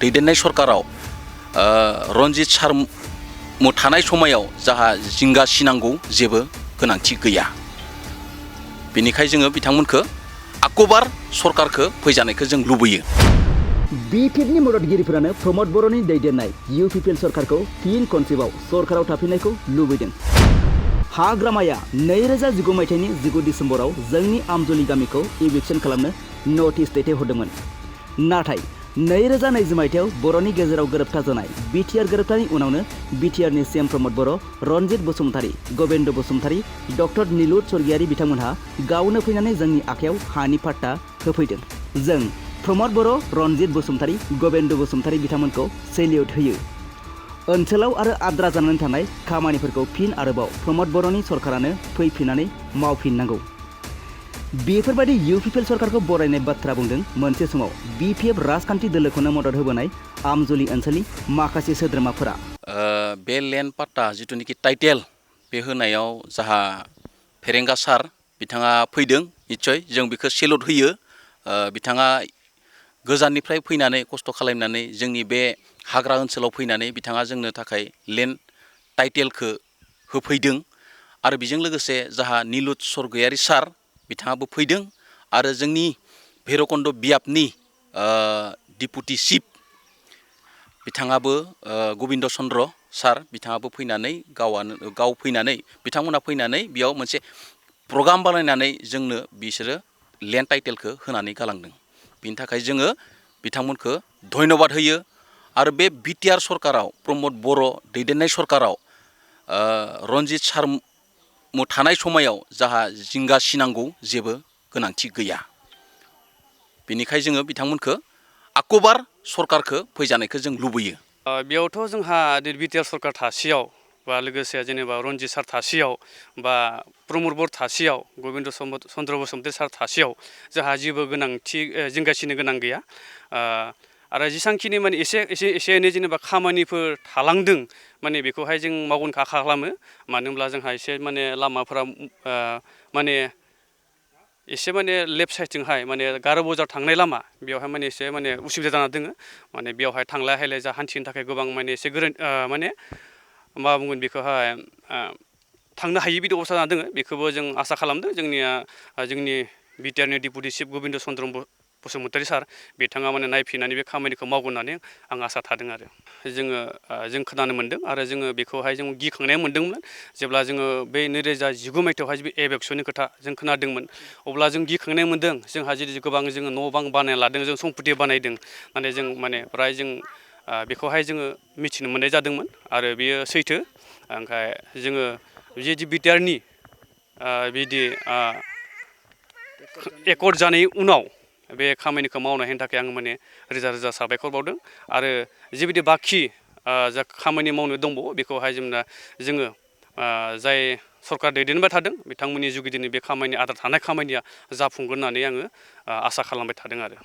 दैदेननाय सरकाराव रनजित सार थानाय समायाव जाहा जिंगा सिनांगौ जेबो गोनांथि गैया। बेनिखाय जोङो बिथांमोनखो आकबार सरकारखौ फैजानायखौ जों लुबैयो। बिपिएफनि मददगिरिफोरानो प्रमद बर'नि दैदेननाय इउपिपिएल सरकारखौ फिन खनसेबाव सरकाराव थाफिननायखौ लुबैदों। हाग्रामाया 2019 मायथाइनि 19 डिसेम्बराव जोंनि आमजलि गामिखौ इभिक्सन खालामनो नटिस दैथायहरदोंमोन। नाथाय 2020 मायथाइयाव बर'नि गेजेराव गोरोबथा जानाय बिटिआर गोरोबथानि उनावनो बिटिआरनि सीएम प्रमद बर', रनजित बसुमतारी, गबिन्द बसुमतारी, डक्टर नीलुत स्वर्गियारी बिथांमोनहा गावनो फैनानै जोंनि आखायाव हानि पाट्टा होफैदों। जों प्रमद बर', रनजित बसुमतारी, गबिन्द बसुमतारी बिथांमोनखौ सेल्युट होयो। ओनसोलाव आरो आद्रा जानानै थानाय खामानिफोरखौ फिन आरोबाव प्रमद बर'नि सरकारानो फैफिननानै मावफिननांगौ। बेफोरबायदि इउपिपिएल सरकारखौ बरायनाय बाथ्रा बुंदों मोनसे समाव बिपिएफ राजखान्थि दोलोखौनो मदद होबोनाय आमजलि ओनसोलनि माखासे सोद्रोमाफोरा। बे लेन्ड पाट्टा जिथुनिखि टाइटेल बे होनायाव जाहा फेरेंगा सार बिथाङा फैदों, निस्सय जों बेखौ सेल्युट होयो। बिथाङा गोजाननिफ्राय फैनानै खस्थ' खालामनानै जोंनि बे हाग्रा ओनसोलाव फैनानै बिथाङा जोंनो थाखाय लेन्ड टाइटेलखौ होफैदों। आरो बेजों लोगोसे जाहा नीलुत स्वर्गियारी सार बिथाङाबो फैदों आरो जोंनि भैरबकुन्द बियाबनि डिपुटि चिफ बिथाङाबो गबिन्द चन्द्र सार बिथाङाबो फैनानै गाव फैनानै बिथांमोना फैनानै बेयाव मोनसे प्रग्राम बानायनानै जोंनो बिसोरो लेन्ड टाइटेलखौ होनानै गालांदों। बिनि थाखाय जोङो बिथांमोनखौ धन्यबाद होयो। आरो बे बिटिआर सरकाराव प्रमद बर' दैदेननाय सरकाराव रनजित सार थानाय समायाव जाहा जिंगा सिनांगौ जेबो गोनांथि गैया। बेनिखाय जोङो बिथांमोनखौ आकबार सरकारखौ फैजानायखौ जों लुबैयो। बेयावथ' जोंहा बिटिआर सरकार थासेयाव बा लोगोसे जेनेबा रनजित सार थासेयाव बा प्रमद बर' थासेयाव गबिन्द चन्द्र बसुमतारी सार थासेयाव जोंहा जेबो गोनांथि जिंगासिनो गोनां गैया। आरो जेसांखिनि माने एसे एनै जेनेबा खामानिफोर थालांदों माने बेखौहाय जों मावगोनखौ आखा खालामो। मानो होनब्ला जोंहा एसे माने लामाफोरा माने एसे माने लेफ्ट साइडथिंहाय माने गार' बजार थांनाय लामा बेवहाय माने एसे माने उसुबिदा जाना दङ। माने बेवहाय थांलाय फैलाय जा हान्थिनो थाखाय गोबां माने एसे माने मा बुंगोन बेखौहाय थांनो हायि बिदि अबस्था जाना दङ। बेखौबो जों आसा खालामदों जोंनि बिटिआरनि डिपुटि चिफ गबिन्द चन्द्र बसुमतारी सार बिथाङा माने नायफिननानै बे खामानिखौ मावगोन होननानै आं आसा थादों। आरो जों खोनानो मोन्दों आरो जोङो बेखौहाय जों गिखांनाय मोन्दोंमोन जेब्ला जोङो बे 2019 मायथाइयावहाय बे एभेक्सननि खोथा जों खोनादोंमोन। अब्ला जों गिखांनाय मोन्दों जोंहा जेरै गोबां जोङो न' बां बानायना लादों, जों सम्पति बानायदों। माने जों माने फ्राय जों बेखौहाय जोङो मिथिनो मोननाय जादोंमोन आरो बेयो सैथो। ओमफ्राय जोङो जि बिटिआरनि बिदि एकर्ड जानायनि उनाव बे खामानिखौ मावनायनि थाखाय आं माने रोजा रोजा साबायखर बावदों। आरो जिबायदि बाखि जा खामानि मावनो दंबावो बेखौहाय जोङो जाय सरकार दैदेनबाय थादों बिथांमोननि जुगिदिनो बे खामानि आद्रा थानाय खामानिया जाफुंगोन होननानै आङो आसा खालामबाय थादों। आरो